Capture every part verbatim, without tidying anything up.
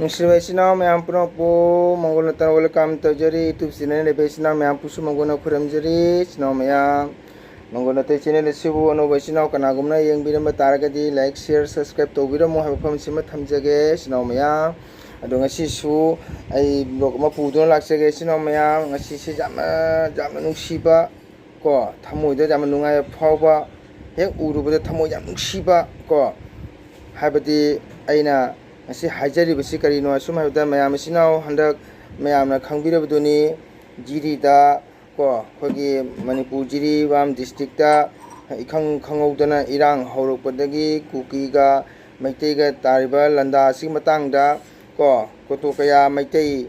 ꯅꯨꯡꯁꯤꯔꯕ ꯏꯆꯤꯟ ꯏꯅꯥꯎ ꯃꯌꯥꯝ ꯄꯨꯝꯅꯃꯛꯄꯨ ꯃꯪꯒꯣꯜ ꯅꯠꯇꯅ welcome ꯇꯧꯖꯔꯤ꯫ YouTube channel ꯂꯩꯕ ꯏꯆꯤꯟ ꯏꯅꯥꯎ ꯃꯌꯥꯝꯕꯨꯁꯨ ꯃꯪꯒꯣꯜꯅ ꯈꯨꯔꯨꯝꯖꯔꯤ꯫ ꯏꯆꯤꯟ ꯏꯅꯥꯎ ꯃꯌꯥꯝ, ꯃꯪꯒꯣꯜ ꯅꯠꯇ channel ꯑꯁꯤꯕꯨ ꯑꯅꯧꯕ ꯏꯆꯤꯟ ꯏꯅꯥꯎ ꯀꯅꯥꯒꯨꯝꯕꯅ ꯌꯦꯡꯕꯤꯔꯝꯕ ꯇꯥꯔꯒꯗꯤ like, share, subscribe ꯇꯧꯕꯤꯔꯝꯃꯨ ꯍꯥꯏꯕ ꯋꯥꯐꯝꯁꯤꯃ ꯊꯝꯖꯒꯦ ꯏꯆꯤꯟ ꯏꯅꯥꯎ ꯃꯌꯥꯝ꯫ ꯑꯗꯣ ꯉꯁꯤꯁꯨ ꯑꯩ vlog ꯑꯃ ꯄꯨꯗꯨꯅ ꯂꯥꯛꯆꯒꯦ ꯏꯆꯤꯟ ꯏꯅꯥꯎ ꯃꯌꯥꯝ꯫ ꯉꯁꯤꯁꯦ ꯌꯥꯝꯅ, ꯌꯥꯝꯅ ꯅꯨꯡꯁꯤꯕ ꯀꯣ, ꯊꯃꯣꯏꯗ ꯌꯥꯝꯅ ꯅꯨꯡꯉꯥꯏꯕ ꯐꯥꯎꯕ, ꯍꯦꯛ ꯎꯔꯨꯕꯗ ꯊꯃꯣꯏ ꯌꯥꯝ ꯅꯨꯡꯁꯤꯕ ꯀꯣ꯫ ꯍꯥꯏꯕꯗꯤ ꯑꯩꯅ ꯉꯁꯤ ꯍꯥꯏꯖꯔꯤꯕꯁꯤ ꯀꯔꯤꯅꯣ? ꯑꯁꯨꯝ ꯍꯥꯏꯕꯗ ꯃꯌꯥꯝ ꯏꯆꯤꯟ ꯏꯅꯥꯎ ꯍꯟꯗꯛ ꯃꯌꯥꯝꯅ ꯈꯪꯕꯤꯔꯕꯗꯨꯅꯤ, ꯖꯤꯔꯤꯗ ꯀꯣ, ꯑꯩꯈꯣꯏꯒꯤ ꯃꯅꯤꯄꯨꯔ ꯖꯤꯔꯤꯕꯥꯝ district ꯇ ꯏꯈꯪ ꯈꯪꯍꯧꯗꯅ ꯏꯔꯥꯡ ꯍꯧꯔꯛꯄꯗꯒꯤ ꯀꯨꯀꯤꯒ ꯃꯩꯇꯩꯒ ꯇꯥꯔꯤꯕ ꯂꯥꯟꯗꯥ ꯑꯁꯤꯒꯤ ꯃꯇꯥꯡꯗ ꯀꯣ, ꯀꯣꯇꯣ ꯀꯌꯥ ꯃꯩꯇꯩ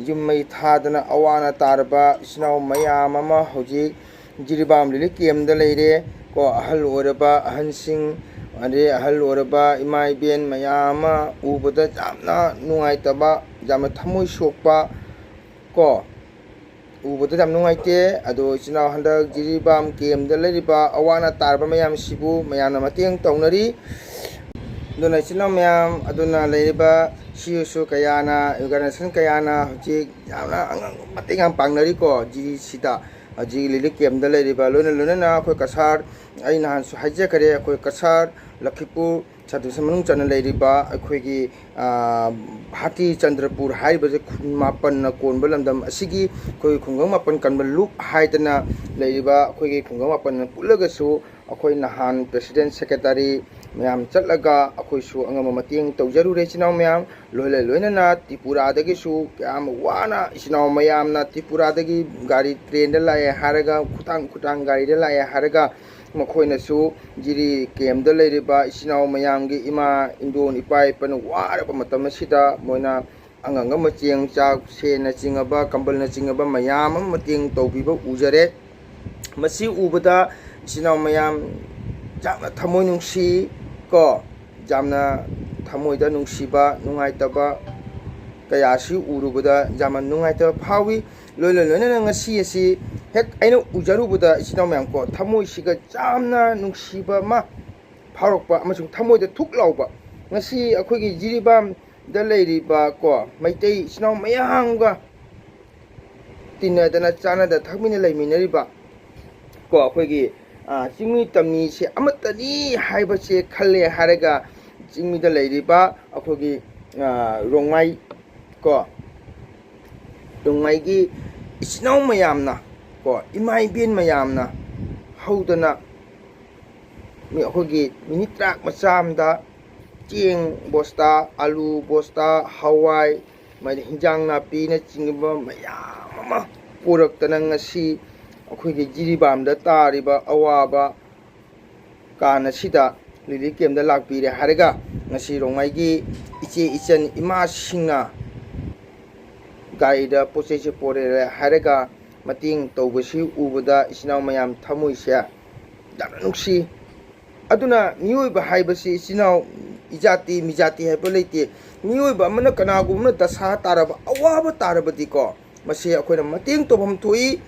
ꯌꯨꯝ ꯃꯩ ꯊꯥꯗꯅ ꯑꯋꯥ ꯑꯅꯥ ꯇꯥꯔꯕ ꯏꯆꯤꯟ ꯏꯅꯥꯎ ꯃꯌꯥꯝ ꯑꯃ ꯍꯧꯖꯤꯛ ꯖꯤꯔꯤꯕꯥꯝ relief camp ꯇ ꯂꯩꯔꯦ ꯀꯣ꯫ ꯑꯍꯜ ꯑꯣꯏꯔꯕ ꯑꯍꯟꯁꯤꯡ, ꯑꯗꯩ ꯑꯍꯜ ꯑꯣꯏꯔꯕ ꯏꯃꯥ ꯏꯕꯦꯟ ꯃꯌꯥꯝ ꯑꯃ ꯎꯕꯗ ꯌꯥꯝꯅ ꯅꯨꯡꯉꯥꯏꯇꯕ, ꯌꯥꯝꯅ ꯊꯃꯣꯏ ꯁꯣꯛꯄ ꯀꯣ, ꯎꯕꯗ ꯌꯥꯝ ꯅꯨꯡꯉꯥꯏꯇꯦ꯫ ꯑꯗꯣ ꯏꯆꯤꯟ ꯏꯅꯥꯎ ꯍꯟꯗꯛ ꯖꯤꯔꯤꯕꯥꯝ camp ꯇ ꯂꯩꯔꯤꯕ ꯑꯋꯥ ꯑꯅꯥ ꯇꯥꯔꯕ ꯃꯌꯥꯝꯁꯤꯕꯨ ꯃꯌꯥꯝꯅ ꯃꯇꯦꯡ ꯇꯧꯅꯔꯤ꯫ ꯑꯗꯨꯅ ꯏꯆꯤꯟ ꯏꯅꯥꯎ ꯃꯌꯥꯝ, ꯑꯗꯨꯅ ꯂꯩꯔꯤꯕ C S O ꯀꯌꯥꯅ, organization ꯀꯌꯥꯅ ꯍꯧꯖꯤꯛ ꯌꯥꯝꯅ ꯑꯉꯝꯕ ꯃꯇꯦꯡ ꯌꯥꯝ ꯄꯥꯡꯅꯔꯤꯀꯣ ꯖꯤꯔꯤꯁꯤꯗ꯫ ꯍꯧꯖꯤꯛ relief camp ꯇ ꯂꯩꯔꯤꯕ, ꯂꯣꯏꯅ ꯂꯣꯏꯅꯅ ꯑꯩꯈꯣꯏ ꯀꯁꯥꯔ, ꯑꯩ ꯅꯍꯥꯟꯁꯨ ꯍꯥꯏꯖꯈꯔꯦ, ꯑꯩꯈꯣꯏ ꯀꯁꯥꯔ, ꯂꯈꯤꯄꯨꯔ, ꯁꯕ ꯗꯤꯕꯤꯖꯟ ꯃꯅꯨꯡ ꯆꯟꯅ ꯂꯩꯔꯤꯕ ꯑꯩꯈꯣꯏꯒꯤ, ꯑ, ꯚꯥꯔꯇꯤ ꯆꯟꯗ꯭ꯔꯄꯨꯔ ꯍꯥꯏꯔꯤꯕꯁꯦ ꯈꯨꯟ ꯃꯥꯄꯟꯅ ꯀꯣꯟꯕ ꯂꯝꯗꯝ ꯑꯁꯤꯒꯤ ꯑꯩꯈꯣꯏꯒꯤ ꯈꯨꯡꯒꯪ ꯃꯥꯄꯟ ꯀꯟꯕ ꯂꯨꯞ ꯍꯥꯏꯗꯅ ꯂꯩꯔꯤꯕ ꯑꯩꯈꯣꯏꯒꯤ ꯈꯨꯡꯒꯪ ꯃꯥꯄꯟꯅ ꯄꯨꯜꯂꯒꯁꯨ ꯑꯩꯈꯣꯏ ꯅꯍꯥꯟ president secretary ꯃꯌꯥꯝ ꯆꯠꯂꯒ ꯑꯩꯈꯣꯏꯁꯨ ꯑꯉꯝꯕ ꯃꯇꯦꯡ ꯇꯧꯖꯔꯨꯔꯦ ꯏꯆꯤꯟ ꯏꯅꯥꯎ ꯃꯌꯥꯝ꯫ ꯂꯣꯏꯅ ꯂꯣꯏꯅꯅ ꯇ꯭ꯔꯤꯄꯨꯔꯥꯗꯒꯤꯁꯨ ꯀꯌꯥꯝ ꯋꯥꯅ ꯏꯆꯤꯟ ꯏꯅꯥꯎ ꯃꯌꯥꯝꯅ ꯇ꯭ꯔꯤꯄꯨꯔꯥꯗꯒꯤ ꯒꯥꯔꯤ train ꯗ ꯂꯥꯛꯑꯦ ꯍꯥꯏꯔꯒ, ꯈꯨꯇꯥꯡ ꯈꯨꯇꯥꯡ ꯒꯥꯔꯤꯗ ꯂꯥꯛꯑꯦ ꯍꯥꯏꯔꯒ ꯃꯈꯣꯏꯅꯁꯨ ꯖꯤꯔꯤ camp ꯇ ꯂꯩꯔꯤꯕ ꯏꯆꯤꯟ ꯏꯅꯥꯎ ꯃꯌꯥꯝꯒꯤ ꯏꯃꯥ, ꯏꯟꯗꯣꯟ, ꯏꯄꯥ, ꯏꯄꯟ ꯋꯥꯔꯕ ꯃꯇꯝ ꯑꯁꯤꯗ ꯃꯣꯏꯅ ꯑꯉꯝ ꯑꯉꯝꯕ ꯆꯦꯡ, ꯆꯥꯛ, ꯁꯦꯟꯅꯆꯤꯡꯉꯕ, ꯀꯝꯕꯜꯅꯆꯤꯡꯉꯕ ꯃꯌꯥꯝ ꯑꯃ ꯃꯇꯦꯡ ꯇꯧꯕꯤꯕ ꯎꯖꯔꯦ꯫ ꯃꯁꯤ ꯎꯕꯗ ꯏꯆꯤꯟ ꯏꯅꯥꯎ ꯃꯌꯥꯝ ꯌꯥꯝꯅ ꯊꯃꯣꯏ ꯅꯨꯡꯁꯤ ꯀꯣ, ꯌꯥꯝꯅ ꯊꯃꯣꯏꯗ ꯅꯨꯡꯁꯤꯕ, ꯅꯨꯡꯉꯥꯏꯇꯕ ꯀꯌꯥꯁꯤ ꯎꯔꯨꯕꯗ ꯌꯥꯝꯅ ꯅꯨꯡꯉꯥꯏꯇꯕ ꯐꯥꯎꯏ꯫ ꯂꯣꯏꯅ ꯂꯣꯏꯅꯅ ꯉꯁꯤ ꯑꯁꯤ ꯍꯦꯛ ꯑꯩꯅ ꯎꯖꯔꯨꯕꯗ ꯏꯆꯤꯟ ꯏꯅꯥꯎ ꯃꯌꯥꯝ ꯀꯣ, ꯊꯃꯣꯏꯁꯤꯒ ꯌꯥꯝꯅ ꯅꯨꯡꯁꯤꯕ ꯑꯃ ꯐꯥꯎꯔꯛꯄ ꯑꯃꯁꯨꯡ ꯊꯃꯣꯏꯗ ꯊꯨꯛ ꯂꯥꯎꯕ꯫ ꯉꯁꯤ ꯑꯩꯈꯣꯏꯒꯤ ꯖꯤꯔꯤꯕꯥꯝ ꯗ ꯂꯩꯔꯤꯕ ꯀꯣ ꯃꯩꯇꯩ ꯏꯆꯤꯟ ꯏꯅꯥꯎ ꯃꯌꯥꯝꯒ ꯇꯤꯟꯅꯗꯅ ꯆꯥꯟꯅꯗ ꯊꯛꯃꯤꯟꯅ ꯂꯩꯃꯤꯟꯅꯔꯤꯕ ꯀꯣ ꯑꯩꯈꯣꯏꯒꯤ, ꯑ, ꯆꯤꯡꯃꯤ ꯇꯝꯃꯤꯁꯦ ꯑꯃꯠꯇꯅꯤ ꯍꯥꯏꯕꯁꯦ ꯈꯜꯂꯦ ꯍꯥꯏꯔꯒ, ꯆꯤꯡꯃꯤꯗ ꯂꯩꯔꯤꯕ ꯑꯩꯈꯣꯏꯒꯤ, ꯑ, ꯔꯣꯡꯃꯥꯏ ꯀꯣ, ꯔꯣꯡꯃꯥꯏꯒꯤ ꯏꯆꯤꯟ ꯏꯅꯥꯎ ꯃꯌꯥꯝꯅ ꯀꯣ, ꯏꯃꯥ ꯏꯕꯦꯟ ꯃꯌꯥꯝꯅ ꯍꯧꯗꯅ ꯃꯤ ꯑꯩꯈꯣꯏꯒꯤ ꯃꯤꯅꯤꯠ ꯇꯔꯥ ꯃꯆꯥ ꯑꯃꯗ ꯆꯦꯡ ꯕꯣꯁꯇꯥ, ꯑꯂꯨ ꯕꯣꯁꯇꯥ, ꯍꯋꯥꯏ, ꯃꯗꯤ ꯍꯤꯟꯖꯥꯡ ꯅꯥꯄꯤꯅꯆꯤꯡꯕ ꯃꯌꯥꯝ ꯑꯃ ꯄꯨꯔꯛꯇꯅ ꯉꯁꯤ ꯑꯩꯈꯣꯏꯒꯤ ꯖꯤꯔꯤꯕꯥꯝꯗ ꯇꯥꯔꯤꯕ ꯑꯋꯥꯕ ꯀꯥꯟ ꯑꯁꯤꯗ ꯔꯤꯂꯤꯐ ꯀꯦꯝꯞꯇ ꯂꯥꯛꯄꯤꯔꯦ ꯍꯥꯏꯔꯒ, ꯉꯁꯤ ꯔꯣꯡꯃꯩꯒꯤ ꯏꯆꯦ ꯏꯆꯟ ꯏꯃꯥꯁꯤꯡꯅ ꯒꯥꯔꯤꯗ ꯄꯣꯠ ꯆꯩꯁꯦ ꯄꯣꯔꯛꯑꯦ ꯍꯥꯏꯔꯒ ꯃꯇꯦꯡ ꯇꯧꯕꯁꯤ ꯎꯕꯗ ꯏꯆꯤꯟ ꯏꯅꯥꯎ ꯃꯌꯥꯝ ꯊꯃꯣꯏꯁꯦ ꯌꯥꯝꯅ ꯅꯨꯡꯁꯤ꯫ ꯑꯗꯨꯅ ꯃꯤꯑꯣꯏꯕ ꯍꯥꯏꯕꯁꯤ ꯏꯆꯤꯟ ꯏꯅꯥꯎ, ꯏꯖꯥꯇꯤ ꯃꯤꯖꯥꯇꯤ ꯍꯥꯏꯕ ꯂꯩꯇꯦ꯫ ꯃꯤꯑꯣꯏꯕ ꯑꯃꯅ ꯀꯅꯥꯒꯨꯝꯕ ꯑꯃꯅ ꯗꯁꯥ ꯇꯥꯔꯕ, ꯑꯋꯥꯕ ꯇꯥꯔꯕꯗꯤꯀꯣ, ꯃꯁꯤ ꯑꯩꯈꯣꯏꯅ ꯃꯇꯦꯡ ꯇꯧꯐꯝ ꯊꯣꯛꯏ꯫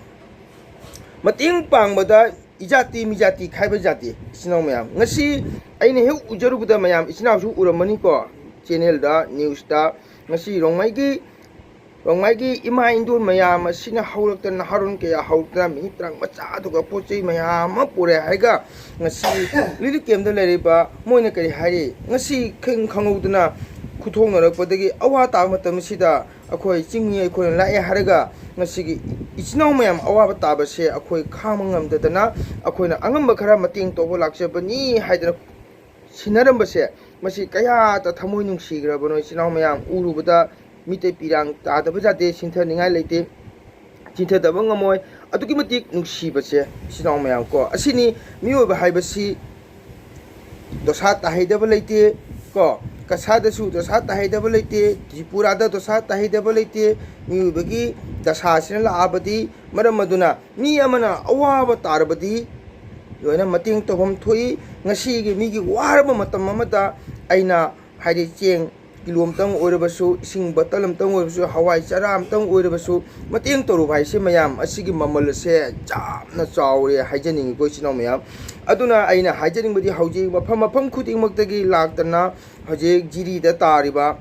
ꯃꯇꯦꯡ ꯄꯥꯡꯕꯗ ꯏꯖꯥꯇꯤ ꯃꯤꯖꯥꯇꯤ ꯈꯥꯏꯕ ꯌꯥꯗꯦ꯫ ꯏꯆꯤꯟ ꯏꯅꯥꯎ ꯃꯌꯥꯝ, ꯉꯁꯤ ꯑꯩꯅ ꯍꯦꯛ ꯎꯖꯔꯨꯕꯗ, ꯃꯌꯥꯝ ꯏꯆꯤꯟ ꯏꯅꯥꯎꯁꯨ ꯎꯔꯝꯃꯅꯤꯀꯣ, ꯆꯦꯅꯦꯜꯗ, ꯅ꯭ꯌꯨꯁꯇ, ꯉꯁꯤ ꯔꯣꯡꯃꯩꯒꯤ, ꯔꯣꯡꯃꯩꯒꯤ ꯏꯃꯥ ꯏꯟꯗꯣꯜ ꯃꯌꯥꯝ ꯑꯁꯤꯅ ꯍꯧꯔꯛꯇꯅ, ꯅꯍꯥꯔꯣꯟ ꯀꯌꯥ ꯍꯧꯔꯛꯇꯅ, ꯃꯤꯅꯤꯠ ꯇꯔꯥ ꯃꯆꯥꯗꯨꯒ ꯄꯣꯠ ꯆꯩ ꯃꯌꯥꯝ ꯑꯃ ꯄꯨꯔꯦ ꯍꯥꯏꯔꯒ, ꯉꯁꯤ ꯔꯤꯂꯤꯐ ꯀꯦꯝꯞꯇ ꯂꯩꯔꯤꯕ ꯃꯣꯏꯅ ꯀꯔꯤ ꯍꯥꯏꯔꯤ? ꯉꯁꯤ ꯈꯪ ꯈꯪꯍꯧꯗꯅ ꯈꯨꯊꯣꯡꯅꯔꯛꯄꯗꯒꯤ ꯑꯋꯥ ꯇꯥꯕ ꯃꯇꯝ ꯑꯁꯤꯗ ꯑꯩꯈꯣꯏ ꯆꯤꯡꯃꯤ ꯑꯩꯈꯣꯏꯅ ꯂꯥꯛꯑꯦ ꯍꯥꯏꯔꯒ, ꯉꯁꯤꯒꯤ ꯏꯆꯤꯟ ꯏꯅꯥꯎ ꯃꯌꯥꯝ ꯑꯋꯥꯕ ꯇꯥꯕꯁꯦ ꯑꯩꯈꯣꯏ ꯈꯥꯡꯕ ꯉꯝꯗꯗꯅ, ꯑꯩꯈꯣꯏꯅ ꯑꯉꯝꯕ ꯈꯔ ꯃꯇꯦꯡ ꯇꯧꯕ ꯂꯥꯛꯆꯕꯅꯤ ꯍꯥꯏꯗꯅ ꯁꯤꯟꯅꯔꯝꯕꯁꯦ, ꯃꯁꯤ ꯀꯌꯥꯗ ꯊꯃꯣꯏ ꯅꯨꯡꯁꯤꯈ꯭ꯔꯕꯅꯣ, ꯏꯆꯤꯟ ꯏꯅꯥꯎ ꯃꯌꯥꯝ꯫ ꯎꯔꯨꯕꯗ ꯃꯤꯠꯇ ꯄꯤꯔꯥꯡ ꯇꯥꯗꯕ ꯌꯥꯗꯦ, ꯁꯤꯡꯊꯅꯤꯡꯉꯥꯏ ꯂꯩꯇꯦ꯫ ꯆꯤꯡꯊꯗꯕ ꯉꯝꯃꯣꯏ꯫ ꯑꯗꯨꯛꯀꯤ ꯃꯇꯤꯛ ꯅꯨꯡꯁꯤꯕꯁꯦ, ꯏꯆꯤꯟ ꯏꯅꯥꯎ ꯃꯌꯥꯝ ꯀꯣ꯫ ꯑꯁꯤꯅꯤ ꯃꯤꯑꯣꯏꯕ ꯍꯥꯏꯕꯁꯤ꯫ ꯗꯣꯁꯥ ꯇꯥꯍꯩꯗꯕ ꯂꯩꯇꯦ ꯀꯣ꯫ ꯀꯁꯥꯗꯁꯨ ꯗꯣꯁꯥ ꯇꯥꯍꯩꯗꯕ ꯂꯩꯇꯦ, ꯇ꯭ꯔꯤꯄꯨꯔꯥꯗ ꯗꯣꯁꯥ ꯇꯥꯍꯩꯗꯕ ꯂꯩꯇꯦ꯫ ꯃꯤꯑꯣꯏꯕꯒꯤ ꯗꯁꯥꯁꯤꯅ ꯂꯥꯛꯑꯕꯗꯤ, ꯃꯔꯝ ꯑꯗꯨꯅ ꯃꯤ ꯑꯃꯅ ꯑꯋꯥꯕ ꯇꯥꯔꯕꯗꯤ ꯂꯣꯏꯅ ꯃꯇꯦꯡ ꯇꯧꯐꯝ ꯊꯣꯛꯏ꯫ ꯉꯁꯤꯒꯤ ꯃꯤꯒꯤ ꯋꯥꯔꯕ ꯃꯇꯝ ꯑꯃꯗ ꯑꯩꯅ ꯍꯥꯏꯗꯤ ꯆꯦꯡ ꯀꯤꯂꯣ ꯑꯃꯇꯪ ꯑꯣꯏꯔꯕꯁꯨ, ꯏꯁꯤꯡ ꯕꯣꯇꯜ ꯑꯃꯇꯪ ꯑꯣꯏꯔꯕꯁꯨ, ꯍꯋꯥꯏ ꯆꯔꯥ ꯑꯃꯇꯪ ꯑꯣꯏꯔꯕꯁꯨ, ꯃꯇꯦꯡ ꯇꯧꯔꯨꯕ ꯍꯥꯏꯁꯦ ꯃꯌꯥꯝ ꯑꯁꯤꯒꯤ ꯃꯃꯜ ꯑꯁꯦ ꯌꯥꯝꯅ ꯆꯥꯎꯔꯦ ꯍꯥꯏꯖꯅꯤꯡꯉꯤꯀꯣ, ꯏꯆꯤꯟ ꯏꯅꯥꯎ ꯃꯌꯥꯝ꯫ ꯑꯗꯨꯅ ꯑꯩꯅ ꯍꯥꯏꯖꯅꯤꯡꯕꯗꯤ, ꯍꯧꯖꯤꯛ ꯃꯐꯝ ꯃꯐꯝ ꯈꯨꯗꯤꯡꯃꯛꯇꯒꯤ ꯂꯥꯛꯇꯅ ꯍꯧꯖꯤꯛ ꯖꯤꯔꯤꯗ ꯇꯥꯔꯤꯕ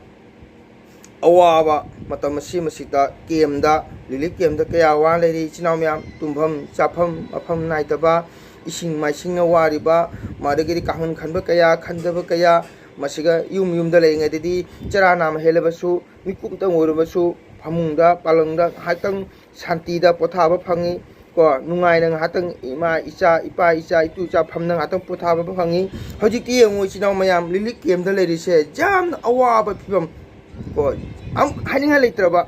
ꯑꯋꯥꯕ ꯃꯇꯝ ꯑꯁꯤ ꯃꯁꯤꯗ ꯀꯦꯝꯗ, ꯔꯤꯂꯤꯐ ꯀꯦꯝꯗ ꯀꯌꯥ ꯋꯥꯅ ꯂꯩꯔꯤ ꯏꯆꯤꯟ ꯏꯅꯥꯎ ꯃꯌꯥꯝ, ꯇꯨꯝꯐꯝ ꯆꯥꯐꯝ ꯃꯐꯝ ꯅꯥꯏꯗꯕ, ꯏꯁꯤꯡ ꯃꯥꯏꯁꯤꯡꯅ ꯋꯥꯔꯤꯕ, ꯃꯗꯨꯗꯒꯤꯗꯤ ꯀꯥꯡꯈꯟ ꯈꯟꯕ ꯀꯌꯥ, ꯈꯟꯗꯕ ꯀꯌꯥ, ꯃꯁꯤꯒ ꯌꯨꯝ ꯌꯨꯝꯗ ꯂꯩꯔꯤꯉꯩꯗꯗꯤ ꯆꯔꯥ ꯅꯥꯝꯃ ꯍꯦꯜꯂꯕꯁꯨ, ꯃꯤꯀꯨꯞꯇꯪ ꯑꯣꯏꯔꯕꯁꯨ ꯐꯃꯨꯡꯗ, ꯄꯥꯂꯪꯗ ꯉꯥꯏꯍꯥꯛꯇꯪ ꯁꯥꯟꯇꯤꯗ ꯄꯣꯊꯥꯕ ꯐꯪꯉꯤ꯫ ꯀꯣ, ꯅꯨꯡꯉꯥꯏꯅ ꯉꯥꯏꯍꯥꯛꯇꯪ ꯏꯃꯥ, ꯏꯆꯥ, ꯏꯄꯥ, ꯏꯆꯥ, ꯏꯇꯨ, ꯏꯆꯥ ꯐꯝꯅ ꯉꯥꯏꯍꯥꯛꯇꯪ ꯄꯣꯊꯥꯕ ꯐꯪꯉꯤ꯫ ꯍꯧꯖꯤꯛꯇꯤ ꯌꯦꯡꯉꯨ, ꯏꯆꯤꯟ ꯏꯅꯥꯎ ꯃꯌꯥꯝ, ꯔꯤꯂꯤꯐ ꯀꯦꯝꯗ ꯂꯩꯔꯤꯁꯦ ꯌꯥꯝꯅ ꯑꯋꯥꯕ ꯐꯤꯕꯝ꯫ ꯀꯣ, ꯑꯝ-, ꯍꯥꯏꯅꯤꯡꯉꯥꯏ ꯂꯩꯇ꯭ꯔꯕ,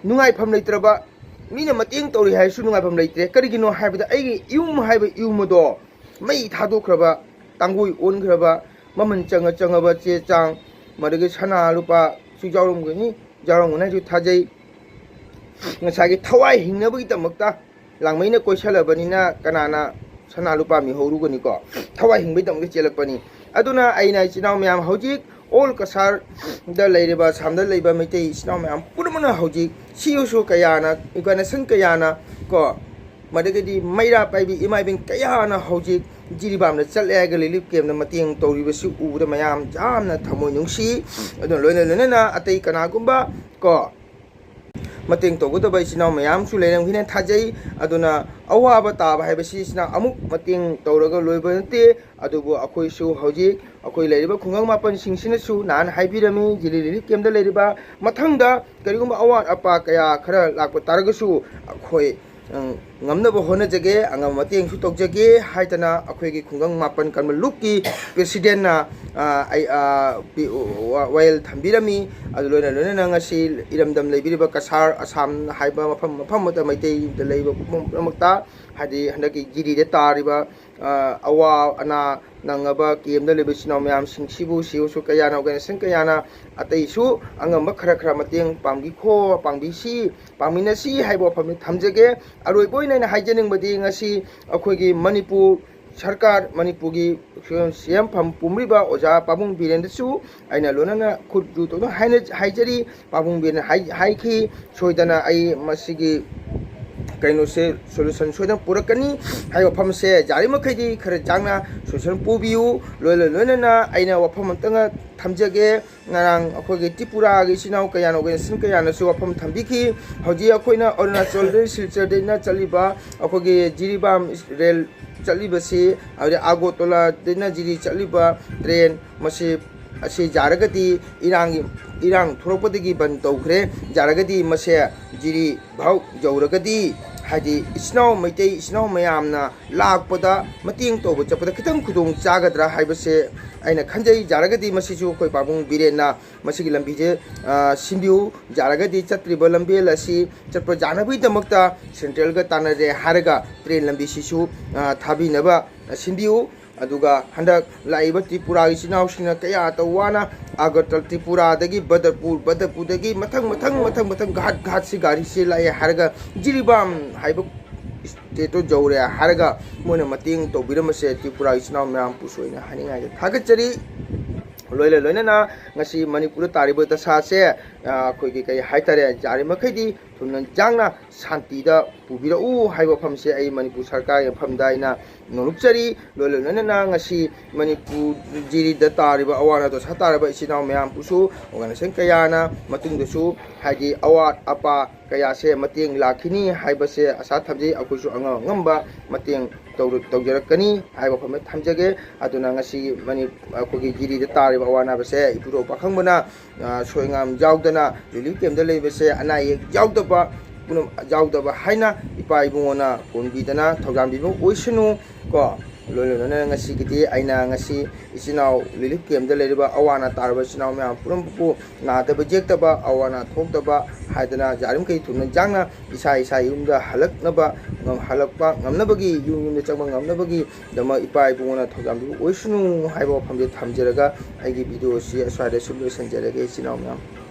ꯅꯨꯡꯉꯥꯏꯐꯝ ꯂꯩꯇ꯭ꯔꯕ, ꯃꯤꯅ ꯃꯇꯦꯡ ꯇꯧꯔꯤ ꯍꯥꯏꯔꯁꯨ ꯅꯨꯡꯉꯥꯏꯐꯝ ꯂꯩꯇ꯭ꯔꯦ꯫ ꯀꯔꯤꯒꯤꯅꯣ ꯍꯥꯏꯕꯗ, ꯑꯩꯒꯤ ꯌꯨꯝ ꯍꯥꯏꯕ ꯌꯨꯝ ꯑꯗꯣ ꯃꯩ ꯊꯥꯗꯣꯛꯈ꯭ꯔꯕ, ꯇꯥꯡꯒꯣꯏ ꯑꯣꯟꯈ꯭ꯔꯕ, ꯃꯃꯜ ꯆꯪꯉ ꯆꯪꯉꯕ ꯆꯦ ꯆꯥꯡ, ꯃꯗꯨꯗꯒꯤ ꯁꯅꯥ ꯂꯨꯄꯥꯁꯨ ꯌꯥꯎꯔꯝꯒꯅꯤ, ꯌꯥꯎꯔꯝꯒꯅꯤ ꯍꯥꯏꯁꯨ ꯊꯥꯖꯩ꯫ ꯉꯁꯥꯏꯒꯤ ꯊꯋꯥꯏ ꯍꯤꯡꯅꯕꯒꯤꯗꯃꯛꯇ ꯂꯥꯡꯃꯩꯅ ꯀꯣꯏꯁꯜꯂꯕꯅꯤꯅ ꯀꯅꯥꯅ ꯁꯅꯥ ꯂꯨꯄꯥ ꯃꯤꯍꯧꯔꯨꯒꯅꯤꯀꯣ? ꯊꯋꯥꯏ ꯍꯤꯡꯕꯒꯤꯗꯃꯛꯇ ꯆꯦꯜꯂꯛꯄꯅꯤ꯫ ꯑꯗꯨꯅ ꯑꯩꯅ ꯏꯆꯤꯟ ꯏꯅꯥꯎ ꯃꯌꯥꯝ, ꯍꯧꯖꯤꯛ ꯑꯣꯜ ꯀꯁꯥꯔꯗ ꯂꯩꯔꯤꯕ, ꯑꯁꯥꯝꯗ ꯂꯩꯕ ꯃꯩꯇꯩ ꯏꯆꯤꯟ ꯏꯅꯥꯎ ꯃꯌꯥꯝ ꯄꯨꯝꯅꯃꯛꯅ ꯍꯧꯖꯤꯛ ꯁꯤ ꯑꯣ ꯁꯤ ꯑꯣ ꯀꯌꯥꯅ, ꯑꯣꯔꯒꯅꯥꯏꯖꯦꯁꯟ ꯀꯌꯥꯅ ꯀꯣ, ꯃꯗꯒꯤꯗꯤ ꯃꯩꯔꯥ ꯄꯥꯏꯕꯤ ꯏꯃꯥ ꯏꯕꯦꯟ ꯀꯌꯥꯅ ꯍꯧꯖꯤꯛ ꯖꯤꯔꯤꯕꯥꯝꯗ ꯆꯠꯂꯦ ꯍꯥꯏꯔꯒ ꯔꯤꯂꯤꯐ ꯀꯦꯝꯞꯇ ꯃꯇꯦꯡ ꯇꯧꯔꯤꯕꯁꯤ ꯎꯕꯗ ꯃꯌꯥꯝ ꯌꯥꯝꯅ ꯊꯃꯣꯏ ꯅꯨꯡꯁꯤ꯫ ꯑꯗꯨꯅ ꯂꯣꯏꯅ ꯂꯣꯏꯅꯅ ꯑꯇꯩ ꯀꯅꯥꯒꯨꯝꯕ ꯀꯣ ꯃꯇꯦꯡ ꯇꯧꯒꯗꯕ ꯏꯆꯤꯟ ꯏꯅꯥꯎ ꯃꯌꯥꯝꯁꯨ ꯂꯩꯔꯝꯒꯅꯤ ꯊꯥꯖꯩ꯫ ꯑꯗꯨꯅ ꯑꯋꯥꯕ ꯇꯥꯕ ꯍꯥꯏꯕꯁꯤꯁꯤꯅ ꯑꯃꯨꯛ ꯃꯇꯦꯡ ꯇꯧꯔꯒ ꯂꯣꯏꯕ ꯅꯠꯇꯦ꯫ ꯑꯗꯨꯕꯨ ꯑꯩꯈꯣꯏꯁꯨ ꯍꯧꯖꯤꯛ ꯑꯩꯈꯣꯏ ꯂꯩꯔꯤꯕ ꯈꯨꯡꯒꯪ ꯃꯥꯄꯟꯁꯤꯡꯁꯤꯅꯁꯨ ꯅꯍꯥꯟ ꯍꯥꯏꯕꯤꯔꯝꯃꯤ, ꯖꯤꯔꯤ ꯔꯤꯂꯤꯐ ꯀꯦꯝꯞꯇ ꯂꯩꯔꯤꯕ, ꯃꯊꯪꯗ ꯀꯔꯤꯒꯨꯝꯕ ꯑꯋꯥꯠ ꯑꯄꯥ ꯀꯌꯥ ꯈꯔ ꯂꯥꯛꯄ ꯇꯥꯔꯒꯁꯨ ꯑꯩꯈꯣꯏ, ꯎꯝ, ꯉꯝꯅꯕ ꯍꯣꯠꯅꯖꯒꯦ, ꯑꯉꯝꯕ ꯃꯇꯦꯡꯁꯨ ꯇꯧꯖꯒꯦ ꯍꯥꯏꯗꯅ ꯑꯩꯈꯣꯏꯒꯤ ꯈꯨꯡꯒꯪ ꯃꯥꯄꯟ ꯀꯟꯕ ꯂꯨꯞꯀꯤ ꯄ꯭ꯔꯦꯁꯤꯗꯦꯟꯅ, ꯑ, ꯑꯩ, ꯑ, ꯄꯤ-, ꯋꯥ-, ꯋꯥꯌꯦꯜ ꯊꯝꯕꯤꯔꯝꯃꯤ꯫ ꯑꯗꯨ ꯂꯣꯏꯅ ꯂꯣꯏꯅꯅ ꯉꯁꯤ ꯏꯔꯝꯗꯝ ꯂꯩꯕꯤꯔꯤꯕ ꯀꯁꯥꯔ, ꯑꯁꯥꯝ ꯍꯥꯏꯕ ꯃꯐꯝ ꯃꯐꯝ ꯑꯃꯠꯇ ꯃꯩꯇꯩꯗ ꯂꯩꯕ ꯄꯨꯝꯅꯃꯛꯇ, ꯍꯥꯏꯗꯤ ꯍꯟꯗꯛꯀꯤ ꯖꯤꯔꯤꯗ ꯇꯥꯔꯤꯕ, ꯑ, ꯑꯋꯥ ꯑꯅꯥ ꯅꯪꯉꯕ ꯀꯦꯝꯗ ꯂꯩꯕ ꯏꯆꯤꯟ ꯏꯅꯥꯎ ꯃꯌꯥꯝꯁꯤꯡꯁꯤꯕꯨ ꯁꯤ ꯑꯣ ꯁꯤ ꯑꯣ ꯀꯌꯥꯅ, ꯑꯣꯔꯒꯅꯥꯏꯖꯦꯁꯟ ꯀꯌꯥꯅ ꯑꯇꯩꯁꯨ ꯑꯉꯝꯕ ꯈꯔ ꯈꯔ ꯃꯇꯦꯡ ꯄꯥꯡꯕꯤꯈꯣ, ꯄꯥꯡꯕꯤꯁꯤ, ꯄꯥꯡꯃꯤꯟꯅꯁꯤ ꯍꯥꯏꯕ ꯋꯥꯐꯝꯁꯤ ꯊꯝꯖꯒꯦ꯫ ꯑꯔꯣꯏꯕ ꯑꯣꯏꯅ ꯑꯩꯅ ꯍꯥꯏꯖꯅꯤꯡꯕꯗꯤ ꯉꯁꯤ ꯑꯩꯈꯣꯏꯒꯤ ꯃꯅꯤꯄꯨꯔ ꯁꯔꯀꯥꯔ, ꯃꯅꯤꯄꯨꯔꯒꯤ ꯁꯤ ꯑꯦꯝ ꯐꯝ ꯄꯨꯝꯂꯤꯕ ꯑꯣꯖꯥ ꯄꯥꯕꯨꯡ ꯕꯤꯔꯦꯟꯗꯁꯨ ꯑꯩꯅ ꯂꯣꯏꯅꯅ ꯈꯨꯠ ꯖꯨ ꯇꯧꯗꯨꯅ ꯍꯥꯏꯅ-, ꯍꯥꯏꯖꯔꯤ꯫ ꯄꯥꯕꯨꯡ ꯕꯤꯔꯦꯟꯅ ꯍꯥꯏ-, ꯍꯥꯏꯈꯤ, ꯁꯣꯏꯗꯅ ꯑꯩ ꯃꯁꯤꯒꯤ ꯀꯩꯅꯣꯁꯦ, solution ꯁꯣꯏꯗꯅ ꯄꯨꯔꯛꯀꯅꯤ ꯍꯥꯏꯕ ꯋꯥꯐꯝꯁꯦ ꯌꯥꯔꯤꯃꯈꯩꯗꯤ ꯈꯔ ꯌꯥꯡꯅ solution ꯄꯨꯕꯤꯌꯨ꯫ ꯂꯣꯏꯅ ꯂꯣꯏꯅꯅ ꯑꯩꯅ ꯋꯥꯐꯝ ꯑꯝꯇꯪꯒ ꯊꯝꯖꯒꯦ꯫ ꯉꯔꯥꯡ ꯑꯩꯈꯣꯏꯒꯤ ꯇ꯭ꯔꯤꯄꯨꯔꯥꯒꯤ ꯏꯆꯤꯟ ꯏꯅꯥꯎ ꯀꯌꯥꯅ, organization ꯀꯌꯥꯅꯁꯨ ꯋꯥꯐꯝ ꯊꯝꯕꯤꯈꯤ꯫ ꯍꯧꯖꯤꯛ ꯑꯩꯈꯣꯏꯅ ꯑꯔꯨꯅꯥꯆꯜꯗꯒꯤ ꯁꯤꯜꯆꯔꯗꯩꯅ ꯆꯠꯂꯤꯕ ꯑꯩꯈꯣꯏꯒꯤ ꯖꯤꯔꯤꯕꯥꯝ ꯔꯦꯜ ꯆꯠꯂꯤꯕꯁꯤ, ꯍꯥꯏꯕꯗꯤ ꯑꯒꯣꯇꯣꯂꯥꯗꯩꯅ ꯖꯤꯔꯤ ꯆꯠꯂꯤꯕ ꯇ꯭ꯔꯦꯟ ꯃꯁꯤ, ꯑꯁꯤ ꯌꯥꯔꯒꯗꯤ ꯏꯔꯥꯡꯒꯤ, ꯏꯔꯥꯡ ꯊꯣꯛꯂꯛꯄꯗꯒꯤ ꯕꯟ ꯇꯧꯈ꯭ꯔꯦ꯫ ꯌꯥꯔꯒꯗꯤ ꯃꯁꯦ ꯖꯤꯔꯤ ꯐꯥꯎ ꯌꯧꯔꯒꯗꯤ, ꯍꯥꯏꯗꯤ ꯏꯆꯤꯟ ꯏꯅꯥꯎ, ꯃꯩꯇꯩ ꯏꯆꯤꯟ ꯏꯅꯥꯎ ꯃꯌꯥꯝꯅ ꯂꯥꯛꯄꯗ, ꯃꯇꯦꯡ ꯇꯧꯕ ꯆꯠꯄꯗ ꯈꯤꯇꯪ ꯈꯨꯗꯣꯡ ꯆꯥꯒꯗ꯭ꯔꯥ ꯍꯥꯏꯕꯁꯦ ꯑꯩꯅ ꯈꯟꯖꯩ꯫ ꯌꯥꯔꯒꯗꯤ ꯃꯁꯤꯁꯨ ꯑꯩꯈꯣꯏ ꯄꯥꯕꯨꯡ ꯕꯤꯔꯦꯟꯅ ꯃꯁꯤꯒꯤ ꯂꯝꯕꯤꯁꯦ, ꯑ, ꯁꯤꯟꯕꯤꯌꯨ꯫ ꯌꯥꯔꯒꯗꯤ ꯆꯠꯇ꯭ꯔꯤꯕ ꯂꯝꯕꯦꯜ ꯑꯁꯤ ꯆꯠꯄ ꯌꯥꯅꯕꯒꯤꯗꯃꯛꯇ central ꯒ ꯇꯥꯟꯅꯔꯦ ꯍꯥꯏꯔꯒ train ꯂꯝꯕꯤꯁꯤꯁꯨ, ꯑ, ꯊꯥꯕꯤꯅꯕ ꯁꯤꯟꯕꯤꯌꯨ꯫ ꯑꯗꯨꯒ ꯍꯟꯗꯛ ꯂꯥꯛꯏꯕ ꯇ꯭ꯔꯤꯄꯨꯔꯥꯒꯤ ꯏꯆꯤꯟ ꯏꯅꯥꯎꯁꯤꯡꯅ ꯀꯌꯥ ꯇꯧ ꯋꯥꯅ ꯑꯒꯔꯇꯜ, ꯇ꯭ꯔꯤꯄꯨꯔꯥꯗꯒꯤ ꯕꯗꯔꯄꯨꯔ, ꯕꯗꯔꯄꯨꯔꯗꯒꯤ ꯃꯊꯪ, ꯃꯊꯪ, ꯃꯊꯪ, ꯃꯊꯪ ꯘꯥꯠ, ꯘꯥꯠꯁꯤ ꯒꯥꯔꯤꯁꯤ ꯂꯥꯛꯑꯦ ꯍꯥꯏꯔꯒ ꯖꯤꯔꯤꯕꯥꯝ ꯍꯥꯏꯕ state ꯇꯣ ꯌꯧꯔꯦ ꯍꯥꯏꯔꯒ ꯃꯣꯏꯅ ꯃꯇꯦꯡ ꯇꯧꯕꯤꯔꯝꯕꯁꯦ ꯇ꯭ꯔꯤꯄꯨꯔꯥꯒꯤ ꯏꯆꯤꯟ ꯏꯅꯥꯎ ꯃꯌꯥꯝ ꯄꯨꯁꯨ ꯑꯩꯅ ꯍꯥꯏꯅꯤꯡꯉꯥꯏꯁꯦ ꯊꯥꯒꯠꯆꯔꯤ꯫ ꯂꯣꯏꯅ ꯂꯣꯏꯅꯅ ꯉꯁꯤ ꯃꯅꯤꯄꯨꯔꯗ ꯇꯥꯔꯤꯕ ꯗꯁꯥꯁꯦ, ꯑ, ꯑꯩꯈꯣꯏꯒꯤ ꯀꯩ ꯍꯥꯏꯇꯥꯔꯦ, ꯌꯥꯔꯤꯃꯈꯩꯗꯤ ꯊꯨꯅ ꯌꯥꯡꯅ ꯁꯥꯟꯇꯤꯗ ꯄꯨꯕꯤꯔꯛꯎ ꯍꯥꯏꯕ ꯋꯥꯐꯝꯁꯦ ꯑꯩ ꯃꯅꯤꯄꯨꯔ ꯁꯔꯀꯥꯔꯒꯤ ꯃꯐꯝꯗ ꯑꯩꯅ ꯅꯣꯂꯨꯛꯆꯔꯤ꯫ ꯂꯣꯏꯅ ꯂꯣꯏꯅꯅ ꯉꯁꯤ ꯃꯅꯤꯄꯨꯔ ꯖꯤꯔꯤꯗ ꯇꯥꯔꯤꯕ, ꯑꯋꯥ ꯑꯅꯥ ꯗꯁꯥ ꯇꯥꯔꯕ ꯏꯆꯤꯟ ꯏꯅꯥꯎ ꯃꯌꯥꯝꯕꯨꯁꯨ organization ꯀꯌꯥꯅ ꯃꯇꯨꯡꯗꯁꯨ, ꯍꯥꯏꯗꯤ, ꯑꯋꯥꯠ ꯑꯄꯥ ꯀꯌꯥꯁꯦ ꯃꯇꯦꯡ ꯂꯥꯛꯈꯤꯅꯤ ꯍꯥꯏꯕꯁꯦ ꯑꯁꯥ ꯊꯝꯖꯩ꯫ ꯑꯩꯈꯣꯏꯁꯨ ꯑꯉꯝ ꯑꯉꯝꯕ ꯃꯇꯦꯡ ꯇꯧꯔ-, ꯇꯧꯖꯔꯛꯀꯅꯤ ꯍꯥꯏꯕ ꯋꯥꯐꯝ ꯊꯝꯖꯒꯦ꯫ ꯑꯗꯨꯅ ꯉꯁꯤ ꯃꯅꯤ-, ꯑꯩꯈꯣꯏꯒꯤ ꯖꯤꯔꯤꯗ ꯇꯥꯔꯤꯕ ꯑꯋꯥ ꯑꯅꯥꯕꯁꯦ ꯏꯄꯨꯗꯧ ꯄꯥꯈꯪꯕꯅ, ꯑ, ꯁꯣꯏ ꯉꯥꯝ ꯌꯥꯎꯗꯅ relief camp ꯇ ꯂꯩꯕꯁꯦ, ꯑꯅꯥ ꯑꯌꯦꯛ ꯌꯥꯎꯗꯕ, ꯄꯨꯝꯅꯃꯛ ꯌꯥꯎꯗꯕ ꯍꯥꯏꯅ ꯏꯄꯥ ꯏꯕꯨꯡꯉꯣꯅ ꯀꯣꯟꯕꯤꯗꯅ ꯊꯧꯖꯥꯟꯕꯤꯕ ꯑꯣꯏꯁꯅꯨ ꯀꯣ꯫ ꯂꯣꯏꯅ ꯂꯣꯏꯅꯅ ꯉꯁꯤꯒꯤꯗꯤ ꯑꯩꯅ ꯉꯁꯤ ꯏꯆꯤꯟ ꯏꯅꯥꯎ relief camp ꯇ ꯂꯩꯔꯤꯕ ꯑꯋꯥ ꯑꯅꯥ ꯇꯥꯔꯕ ꯏꯆꯤꯟ ꯏꯅꯥꯎ ꯃꯌꯥꯝ ꯄꯨꯝꯅꯃꯛꯄꯨ ꯅꯥꯗꯕ ꯌꯦꯛꯇꯕ, ꯑꯋꯥ ꯑꯅꯥ ꯊꯣꯛꯇꯕ ꯍꯥꯏꯗꯅ ꯌꯥꯔꯤꯃꯈꯩ ꯊꯨꯅ ꯌꯥꯡꯅ ꯏꯁꯥ ꯏꯁꯥ ꯌꯨꯝꯗ ꯍꯜꯂꯛꯅꯕ, ꯉꯝ-, ꯍꯜꯂꯛꯄ ꯉꯝꯅꯕꯒꯤ, ꯌꯨꯝ ꯌꯨꯝꯗ ꯆꯪꯕ ꯉꯝꯅꯕꯒꯤꯗꯃꯛ ꯏꯄꯥ ꯏꯕꯨꯡꯉꯣꯅ ꯊꯧꯖꯥꯟꯕꯤꯕ ꯑꯣꯏꯁꯅꯨ ꯍꯥꯏꯕ ꯋꯥꯐꯝꯁꯦ ꯊꯝꯖꯔꯒ ꯑꯩꯒꯤ video ꯑꯁꯤ ꯑꯁ꯭ꯋꯥꯏꯗ ꯁꯨꯝ ꯂꯣꯏꯁꯤꯟꯖꯔꯒꯦ, ꯏꯆꯤꯟ ꯏꯅꯥꯎ ꯃꯌꯥꯝ꯫